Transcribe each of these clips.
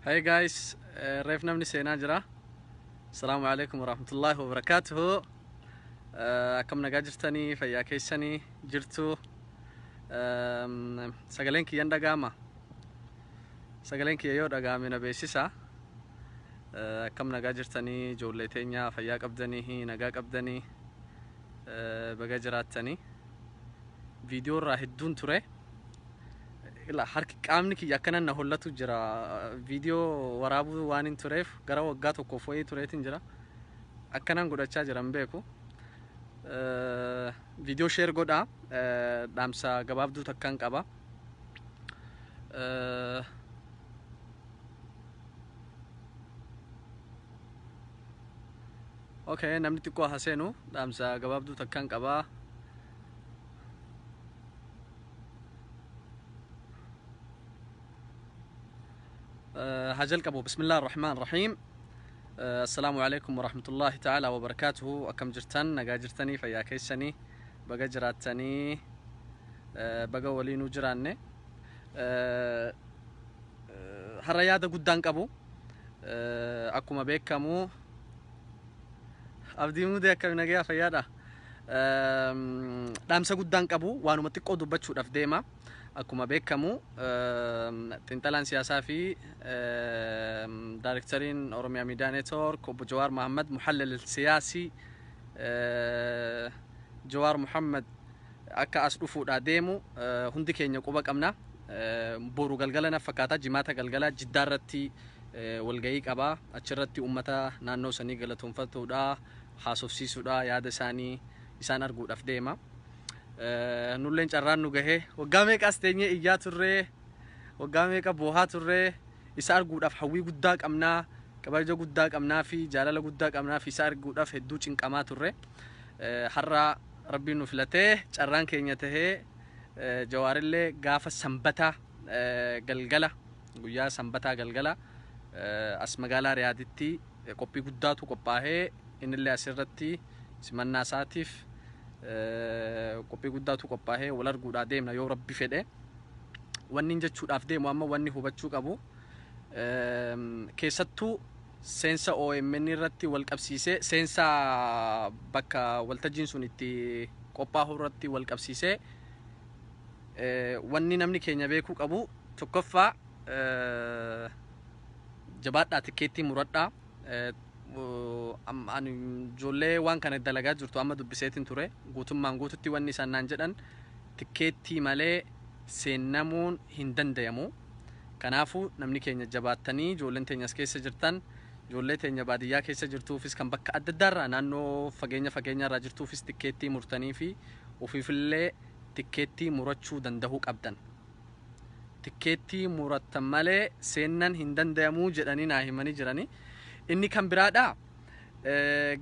Hey guys, reef namni seenaa jira. Asalaamu alaikum warahmatullahi wabarakatuhu. Akkam nagaa jirtanii, fayyaa keessanii jirtu. Sagaleen kiyyan dhaga'ama. Sagaleen kiyya yoo dhaga'ame na beeksisa. Akkam nagaa jirtanii, ijoollee teenya, fayyaa qabdanii, nagaa qabdanii, baga jiraattanii. Viidiyoo irraa hedduun ture. Ila harki qaamni kiyya akkanan na hollatu jira. Viidiyoo waraabuu waan hin tureef gara waggaa tokkoof wayii tureetiin jira. Akkanan godhachaa jira hin beeku. Viidiyoo share godhaa. Dhaamsa gabaabduu takkaan qaba. Okay, namni xiqqoo haa seenu. Dhaamsa gabaabduu takkaan qaba. Haa jalqabu. Bismillah ar-Rahmaan Rahiim. Assalaamu alaikum warahmatullahi ta'ala wabarakaatuhu. Akkam jirtan? Nagaa jirtanii? Fayyaa keessanii? Baga jiraattanii? Baga waliinuu jiraanne. Har'a yaada guddaan qabu. Akkuma beekamu Abdii Muudee, akkami nagayaa, fayyaadha? Dhaamsa guddaan qabu, waanuma xiqqoo dubbachuudhaaf deema. Akkuma beekamu xiinxalaan siyaasaa fi daayirektariin Oromiyaa Miidiyaa Network obbo Jawaar Mohammad, muhallil siyaasii Jawaar Mohammad, akka as dhufuudhaa deemu hundi keenya quba qabna. Boru galgala na fakkaata, Jimaata galgala Jiddaa irratti walgahii qaba. Achirratti uummata naannoo sanii galatoonfatuudha, haasofsiisuudha, yaada isaanii isaan arguudhaaf deema. Nulleen carraan nu gahee, waggaa meeqaas teenyee iyyaa turree, waggaa meeqa boohaa turree, isa arguudhaaf hawwii guddaa qabnaa, kabaja guddaa qabnaa fi jaalala guddaa qabnaa fi isa arguudhaaf hedduu cinqamaa turre. Har'a Rabbiin nu filatee, carraan keenya tahee, Jawaarillee gaafa Sanbataa galgala, guyyaa Sanbataa galgala as magaalaa Riyaaditti qophii guddaatu qophaa'ee, innillee asirratti simannaa isaatiif qophii guddaatu qophaa'ee, wal arguudhaa deemna yoo Rabbi fedhe. Wanni jechuudhaaf deemu amma, wanni hubachuu qabu, keessattuu seensa OMN irratti wal qabsiisee, seensa bakka waltajjiin sun itti qophaa'u irratti wal qabsiisee, wanni namni keenya beekuu qabu, tokkoffaa, jabaadhaa, tikkeettii muradhaa. Ani ijoollee waan kana dalagaa jirtu amma dubbiseetiin ture. Guutummaan guututti wanni isaan naan jedhan, tikkeettii malee seennamuun hin dandayamu. Kanaafuu namni keenya jabaattanii, ijoolleen teenya as keessa jirtan, ijoollee teenya baadiyyaa keessa jirtuufis, kan bakka adda addaarraa naannoo fageenya fageenyaarraa jirtuufis, tikkeettii murtanii fi ofiifillee tikkeettii murachuu danda'uu qabdan. Tikkeettii murattan malee seennan hin danda'amuu jedhanii naa himanii jiranii. Inni kan biraadha.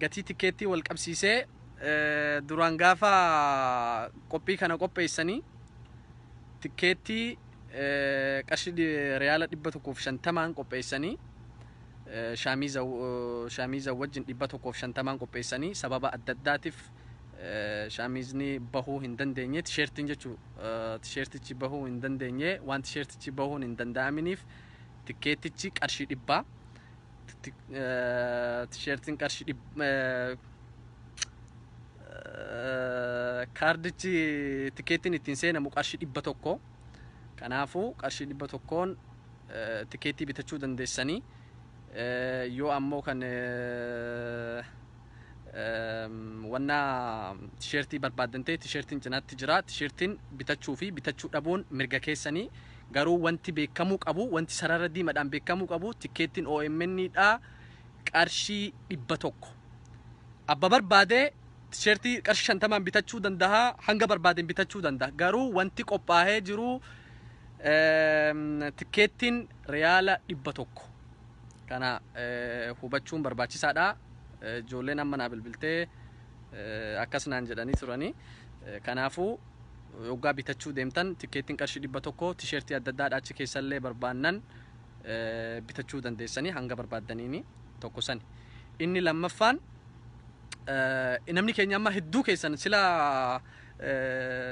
Gatii tikkeettii wal qabsiisee, duraan gaafa qophii kana qopheessanii tikkeettii qarshii riyaala 150n qopheessanii, shaamiiza wajjin 150n qopheessanii, sababa adda addaatiif shaamiizni bahuu hin dandeenye, tisheertiin jechuu, tisheertichi bahuu hin dandeenye. Waan tisheertichi bahuun hin danda'aminiif tikkeettichi qarshii 100, tisheertiin qarshii, kaardichi tikeettiin ittiin seenamu qarshii 100. Kanaafuu qarshii 100n tikeettii bitachuu dandeessanii. Yoo ammoo kan wanna tisheertii barbaaddan ta'e, tisheertiin cinaatti jira. Tisheertiin bitachuu fi bitachuu dhabuun mirga keessanii. Garuu wanti beekamuu qabu, wanti sarara diimadhaan beekamuu qabu, tikeettiin OMN dha qarshii 100. Abba barbaade tisheertii qarshii 50n bitachuu danda'a, hanga barbaadeen bitachuu danda'a. Garuu wanti qophaa'ee jiru tikkeettiin riyaala 100. Kana hubachuun barbaachisaadha. Ijoolleen amma naa bilbiltee akkas naan jedhanii turanii. Kanaafuu yoggaa bitachuu deemtan, tikkeettiin qarshii 100, tisheertii adda addaadha achi keessallee barbaannan bitachuu dandeessanii hanga barbaaddaniini. Tokko sani. Inni lammaffaan, namni keenya amma hedduu keessan sila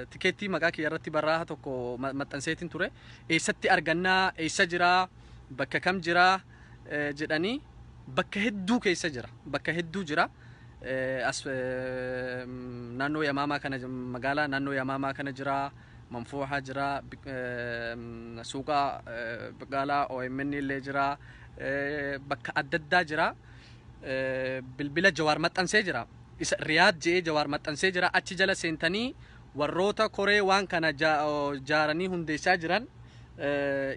tikeettii maqaa kiyya irratti barraaha tokko maxxanseetiin ture. Eessatti argannaa? Eessa jiraa? Bakka kam jira jedhanii, bakka hedduu keessa jira. Bakka hedduu jira. As naannoo Yamaamaa kana, magaalaa naannoo Yamaamaa kana jira. Manfuuxa jira. Suuqa magaalaa OMN illee jira. Bakka adda addaa jira. Bilbila Jawaar maxxansee jira. Isa Riyaad je'ee Jawaar maxxansee jira. Achi jala seentanii warroota koree waan kana jaaranii hundeessaa jiran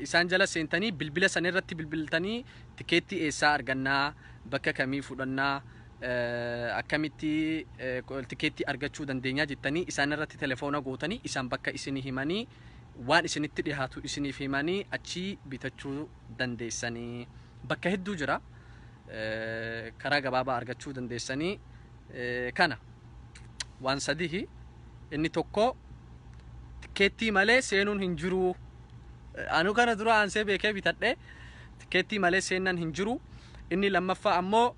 isaan jala seentanii bilbila san irratti bilbiltanii, tikeettii eessaa argannaa, bakka kamii fudhannaa, akkamitti tikeettii argachuu dandeenyaa jettanii isaan irratti telefoona gootanii, isaan bakka isinii himanii, waan isinitti dhihaatu isiniif himanii, achii bitachuu dandeessanii. Bakka hedduu jira. Karaa gabaabaa argachuu dandeessanii. Kana waan sadihi. Inni tokko, tikeettii malee seenuun hin jiru. Anu kana dura aansee beekee bitadhe. Tikeettii malee seenan hin jiru. Inni lammaffaa ammoo,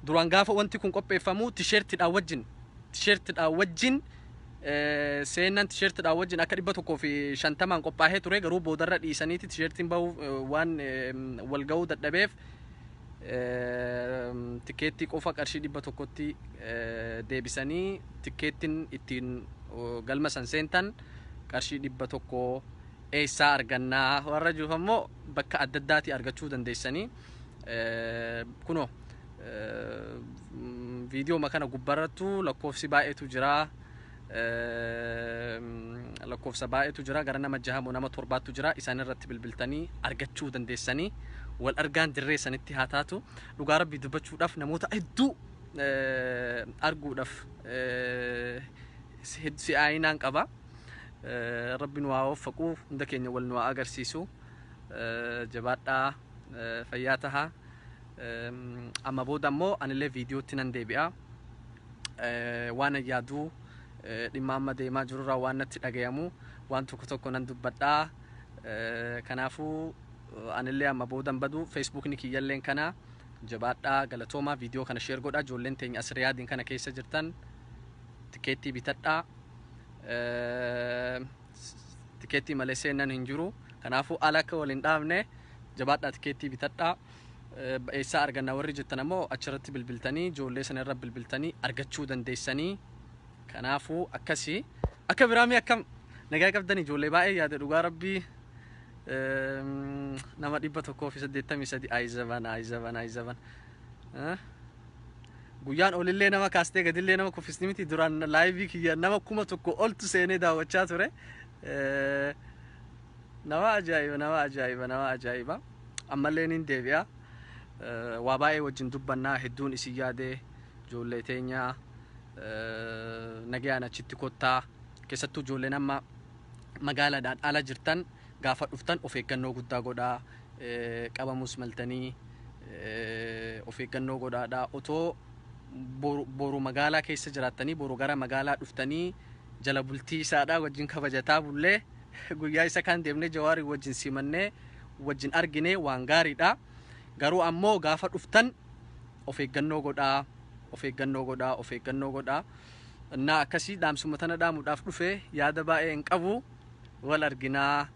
duraan gaafa wanti kun qopheeffamu tisheertidhaan wajjin seenan, tisheertidhaan wajjin akka 150n qophaa'ee ture. Garuu boodarra dhiisaniiti, tisheertiin bahuu waan wal ga'uu dadhabeef, tikeettii qofa qarshii 100tti deebisanii, tikeettiin ittiin galma san seentan qarshii 100. Eessaa argannaa warra jiruuf ammoo, bakka adda addaati argachuu dandeessanii. Kunoo viidiyoo kana gubbarrattu lakkoofsi baay'eetu jira. Lakkoofsa baay'eetu jira, gara nama jahamoo nama torbaattu jira. Isaan irratti bilbiltanii argachuu dandeessanii. Wal argaan dirree sanitti haa taatu. Dhugaa Rabbii dubbachuudhaaf, namoota hedduu arguudhaaf si'aayinaan qaba. Rabbi nu haa waffaqu, hunda keenya wal nu haa agarsiisu. Jabaadhaa, fayyaa tahaa. Amma booda ammoo anillee viidiyootti nan deebi'a. Waan yaaduu, dhimma amma deemaa jirurraa waan natti dhagayamu waan tokko tokko nan dubbadhaa. Kanaafuu anillee amma boodan badu. Feesbuukni kiyyalleen kana. Jabaadhaa, galatoomaa. Viidiyoo kana share godhaa. Ijoolleen teenya as Riyaadiin kana keessa jirtan tikeettii bitadhaa. Tikeettii malee seenan hin jiru. Kanaafuu ala akka wal hin dhaabne, jabaadhaa, tikeettii bitadhaa. Eessaa arganna warri jettan ammoo, achirratti bilbiltanii, ijoollee sana irra bilbiltanii argachuu dandeessanii. Kanaafuu akkasii. Akka biraamii akkam nagaa qabdan? Ijoollee baay'ee yaada, dhugaa Rabbii. Nama 183. Ayizaban, ayizaban, ayizaban. Guyyaan olillee nama kaastee gadillee nama kuffisni miti. Duraan live kiyya nama 1000 oltu seenee daawwachaa ture. Nama ajaa'iba, nama ajaa'iba, nama ajaa'iba. Ammallee nin deebi'a. Waa baay'ee wajjin dubbannaa. Hedduun isin yaadee, ijoollee teenyaa. Nagayaan achitti kottaa. Keessattuu ijoolleen amma magaalaadhaan ala jirtan, gaafa dhuftan of eeggannoo guddaa godhaa. Qabamus maltanii, of eeggannoo godhaadha. Otoo boru magaalaa keessa jiraattanii, boru gara magaalaa dhuftanii, jala bultii isaadha wajjin kabajataa bullee, guyyaa isa kaan deemnee Jawaarii wajjin simannee wajjin argine, waan gaariidha. Garuu ammoo gaafa dhuftan of eeggannoo godhaa, of eeggannoo godhaa, of eeggannoo godhaa. Innaa akkasii dhaamsuma tana dhaamuudhaaf dhufe. Yaada baay'ee hin qabu. Wal arginaa,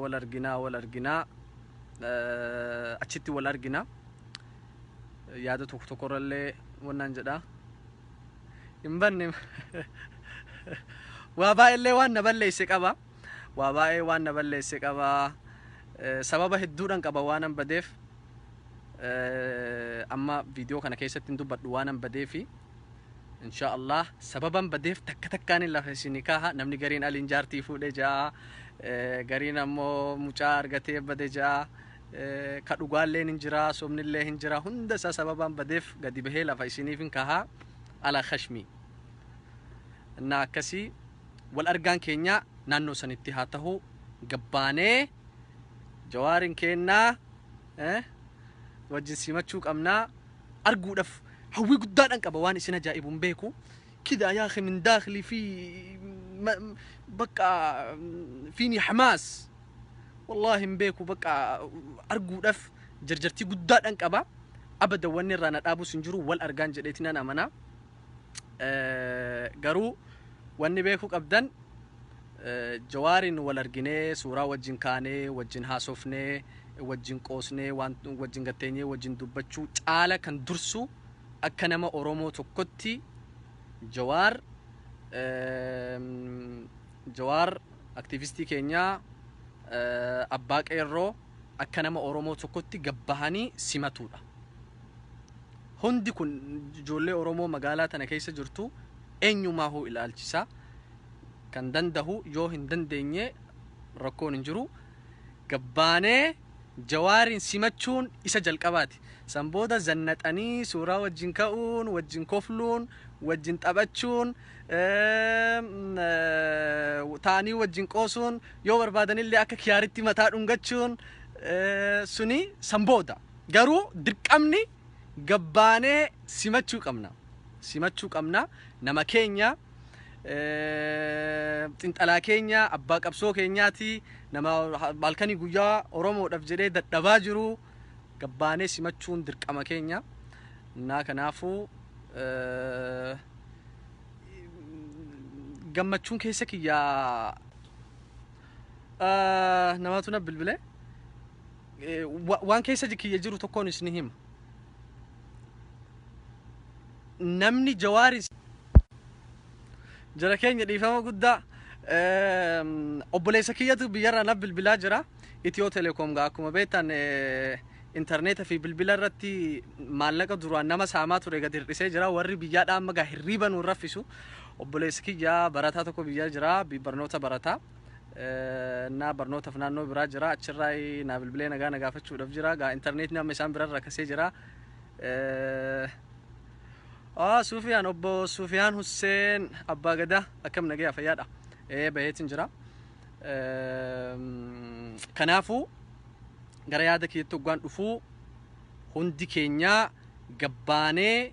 wal arginaa, wal arginaa, achitti wal argina. Yaada tokko tokkorrallee wannaan jedha. Hin banne, waa baay'eellee waan na balleesse qaba. Waa baay'ee waan na balleesse qaba. Sababa hedduudhaan qaba waan an badeef. Amma viidiyoo kana keessatti hin dubbadhu waan an badeefi. Insha Allah sababan badeef takka takkaan hin lafa isinii kaaha. Namni gariin aliin jaartii fuudhee ja'a, gariin ammoo mucaa argatee bade ja'a. Ka dhugaalleen hin jira, sobnillee hin jira. Hunda isaa sababaan badeef gadi bahee lafa isiniif hin kahaa ala khashmi. Innaa akkasii, wal argaan keenya naannoo sanitti haa ta'u. Gabbaanee Jawaarin kennaa wajjin simachuu qabnaa. Arguudhaaf hawwii guddaadhaan qaba. Waan isin ajaa'ibu hin beeku. كده يا أخي من داخلي في بقى فيني حماس والله hin beeku. Bakka arguudhaaf jarjartii guddaadhaan qaba. Abada wanni irraa na dhaabus hin jiru. Wal argaan jedheeti nan amana. Garuu wanni beekuu qabdan, Jawaarin wal arginee, suuraa wajjin kaanee, wajjin haasofnee Wajjin qoosnee, waan wajjin gatteenyee wajjin dubbachuu caala kan dursu, akka nama Oromoo tokkotti Jawaar aktiivistii keenyaa, abbaa qeerroo, akka nama Oromoo tokkotti gabbahanii simatuudha. Hundi kun ijoollee Oromoo magaalaa tana keessa jirtu eenyumaahuu ilaalchisa. Kan dandahu, yoo hin dandeenye rakkoon hin jiru. Gabbaanee Jawaariin simachuun isa jalqabaati. San booda zannaxanii suuraa wajjin ka'uun, wajjin kofluun, wajjin taphachuun, ta'anii wajjin qoosuun, yoo barbaadanillee akka kiyaaritti mataa dhungachuun suni san booda. Garuu dirqamni gabbaanee simachuu qabna. Simachuu qabna. Nama keenya, xinxalaa keenya, abbaa qabsoo keenyaati, nama halkanii guyyaa Oromoodhaaf jedhee dadhabaa jiru gabbaanee simachuun dirqama keenya. Naa kanaafuu gammachuun keessa kiyyaa namatu na bilbile, waan keessa kiyya jiru tokkoon isin hima. Namni Jawaarin jara keenya, dhiifama guddaa, obboleessa kiyyatu biyyarraa na bilbilaa jira. Itiyoo Telekoom gaa akkuma beektan intarneeta fi bilbila irratti maallaqa duraan nama saamaa ture gad hir'isee jira. Warri biyyaadhaa amma gaa hirriiba nuun raffisu. Obboleessi kiyya barataa tokko biyya jira, barnoota barataa. Na barnootaaf naannoo biraa jira. Achirraa naa bilbilee nagaa na gaafachuudhaaf jira. Gaa intarneetni amma isaan birarra kasee jira. Sufiyaan, obbo Sufiyaan Husseen Abbaa Gadaa, akkam, nagaya, fayyaadha? Ee, baheetin jira. Kanaafuu gara yaada kiyyatti hoggaan dhufuu, hundi keenyaa gabbaanee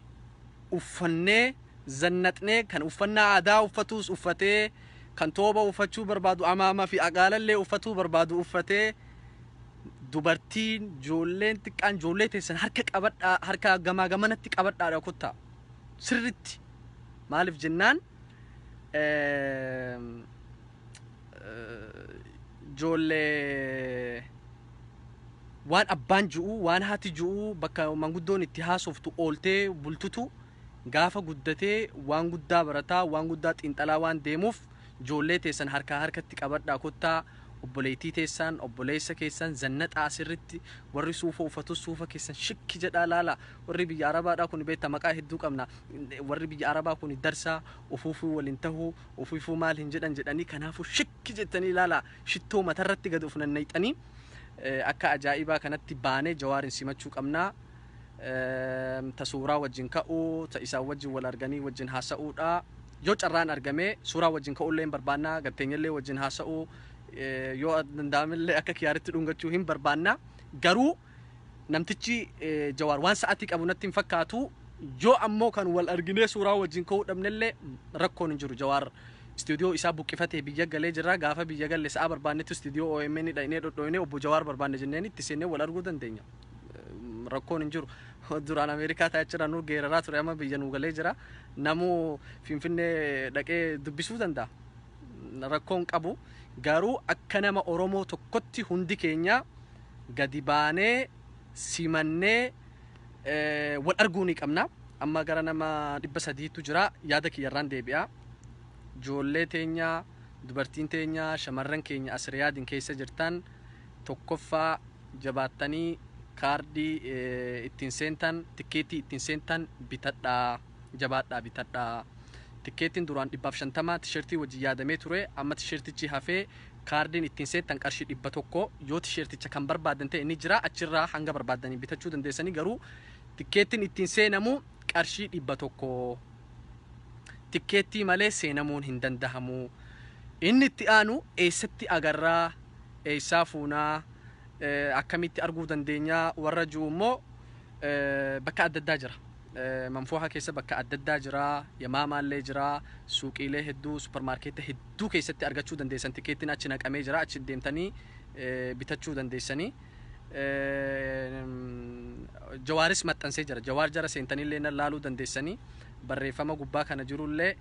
uffannee zannaxnee, kan uffannaa aadaa uffatus uffatee, kan tooba uffachuu barbaadu, amaamaa fi aqaalallee uffatuu barbaadu uffatee, dubartiin, ijoolleen xiqqaan ijoollee teessan harka qabadhaa, harka gamaa gamanatti qabadhaadha kottaa sirritti. Maaliif jennaan, ijoollee waan abbaan ju'u, waan haati ju'u, bakka manguddoon itti haasoftu ooltee bultutu gaafa guddatee waan guddaa barataa, waan guddaa xiinxalaa waan deemuuf, ijoollee teessan harkaa harkatti qabadhaa kottaa. Obboleettii teessan, obboleessa keessan zannaxaa sirritti. Warri suufa uffatus suufa keessan shikki jedhaa laala. Warri biyya Arabaadhaa kun beekta, maqaa hedduu qabna. Warri biyya Arabaa kun darsaa ufuufuu waliin tahuu, ufuufuu maal hin jedhan jedhanii, kanaafuu shikki jettanii laala. Shittoo matarratti gad of nannayxanii akka ajaa'ibaa kanatti baanee Jawaarin simachuu qabnaa. Ta suuraa wajjin ka'uu, ta isaan wajjin wal arganii wajjin haasa'uudha. Yoo carraan argame suuraa wajjin ka'uullee hin barbaannaa, gatteenyallee wajjin haasa'uu, yoo danda'amillee akka kiyaaritti dhungachuu hin barbaannaa. Garuu namtichi Jawaar waan sa'atii qabu natti hin fakkaatu. Yoo ammoo kan wal arginee suuraa wajjin ka'uu dhabnellee rakkoon hin jiru. Jawaar istuudiyoo isaa buqqifatee biyya galee jira. Gaafa biyya galle sa'a barbaannetti istuudiyoo OMN dhaqnee dhodhooynee obbo Jawaar barbaanne jenneen itti seennee wal arguu dandeenya. Rakkoon hin jiru. Duraan Ameerikaa taa'ee jira, nu geeraraa ture, amma biyya nu galee jira. Namuu Finfinnee dhaqee dubbisuu danda'a. Rakkoon qabu. Garuu akka nama Oromoo tokkotti hundi keenya gadi baanee simannee wal arguu ni qabna. Amma gara nama 300tu jira. Yaada kiyyarraan deebi'a. Ijoollee teenya, dubartiin teenya, shamarran keenya as Riyaadiin keessa jirtan, tokkoffaa jabaattanii kaardii ittiin seentan, tikkeetii ittiin seentan bitadhaa, jabaadhaa bitadhaa. Tikkeetiin duraan 150 tisheertii wajjin yaadamee ture. Amma tisheertichi hafee kaardiin ittiin seentan qarshii 100. Yoo tisheerticha kan barbaadan ta'e ni jira, achirraa hanga barbaadanii bitachuu dandeessanii, garuu tikkeettiin ittiin seenamu qarshii 100. Tikkeettii malee seenamuun hin dandahamu. Inni itti aanu, eessatti agarraa, eessaa fuunaa, akkamitti arguu dandeenya warra jiru immoo, bakka adda addaa jira. Manfooha keessa bakka adda addaa jira, Yamaamaallee jira, suuqiilee hedduu, supermarket hedduu keessatti argachuu dandeessan. Tikkeettiin achi naqamee jira, achi deemtanii bitachuu dandeessanii. Jawaaris maxxansee jira. Jawaar jara seentaniillee na laaluu dandeessanii, barreeffama gubbaa kana jirullee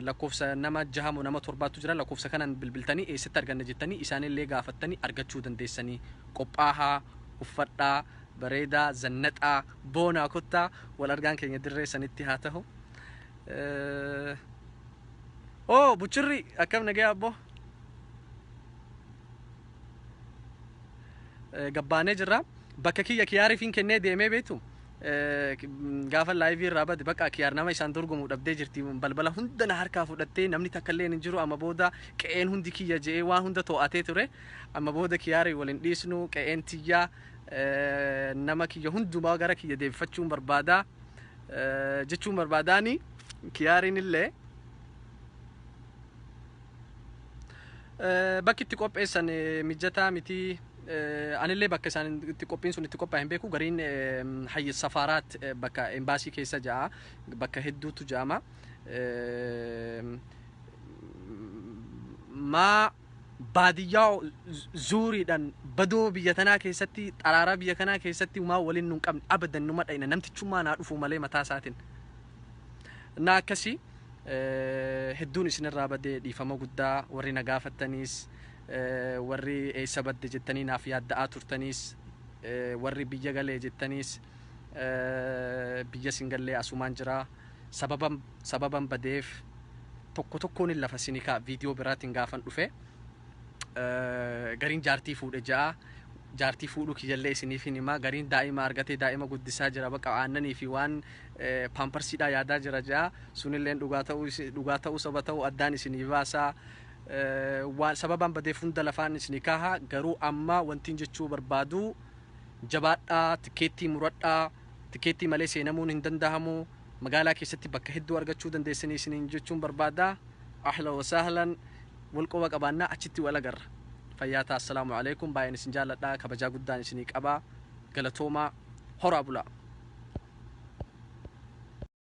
Lakkoofsa nama jahamu nama torbaatu jira. Lakkoofsa kanaan bilbiltanii eessatti arganna jettanii isaanillee gaafattanii argachuu dandeessanii. Qophaahaa, uffadhaa, bareedaa, zannaxaa, boonaa, kottaa wal argaan keenya dirree sanitti haa ta'u. Oo, buchirri, akkam nagaya abbo? Gabbaanee jirra. Bakka kiyya kiyaariifiin kennee deemee beektu. Gaafa live irraa bade bakka kiyaar nama isaan dorgomu dhabdee jirti. Balbala hunda na harkaa fudhattee namni takka illee hin jiru. Amma booda qe'een hundi kiyya je'ee waan hunda to'atee ture. Amma booda kiyaarii waliin dhiisnu, qe'een tiyyaa, nama kiyya hundumaa gara kiyya deebifachuun barbaadaa jechuun barbaadaani kiyaariin illee. Bakki itti qopheessan mijataa miti. Anillee bakka isaan itti qophiin sun itti qophaa'e hin beeku. Gariin hayya safaaraat, bakka embaasii keessa ja'a, bakka hedduutu ja'ama. Maa baadiyyaa zuuriidhaan badoo biyya tanaa keessatti, xaraaraa biyya kanaa keessatti maa waliin nun qabne abadan, numa dhayna namtichummaa naa dhufu malee mataa isaatiin. Na akkasii hedduun isinirraa badee, dhiifama guddaa. Warri na gaafattaniis, warri eessa badde jettanii naaf yaadda'aa turtaniis, warri biyya galee jettaniis, biyya sin gallee, asumaan jira. Sababan badeef tokko tokkoon lafa isinii kaa viidiyoo biraatiin gaafan dhufe. Gariin jaartii fuudhe ja'a, jaartii fuudhuu kiyyallee isiniif hin himaa. Gariin daa'ima argatee daa'ima guddisaa jira, bakka aannanii fi waan paamparsiidhaa yaadaa jira ja'a. Sunilleen dhugaa ta'uu saba ta'uu addaan isinii baasaa. Waan sababaan badeef hunda lafaan isinii kaaha. Garuu amma wantiin jechuu barbaadu, jabaadhaa, tikeettii muradhaa. Tikeettii malee seenamuun hin danda'amu. Magaalaa keessatti bakka hedduu argachuu dandeessanii isiniin jechuun barbaada. Ahlan wasahlan, wal quba qabaannaa, achitti wal agarra. Fayyaa ta'a. Assalaamu alaikum. Baay'een isin jaalladha, kabajaa guddaan isinii qabaa. Galatoomaa, horaa bulaa.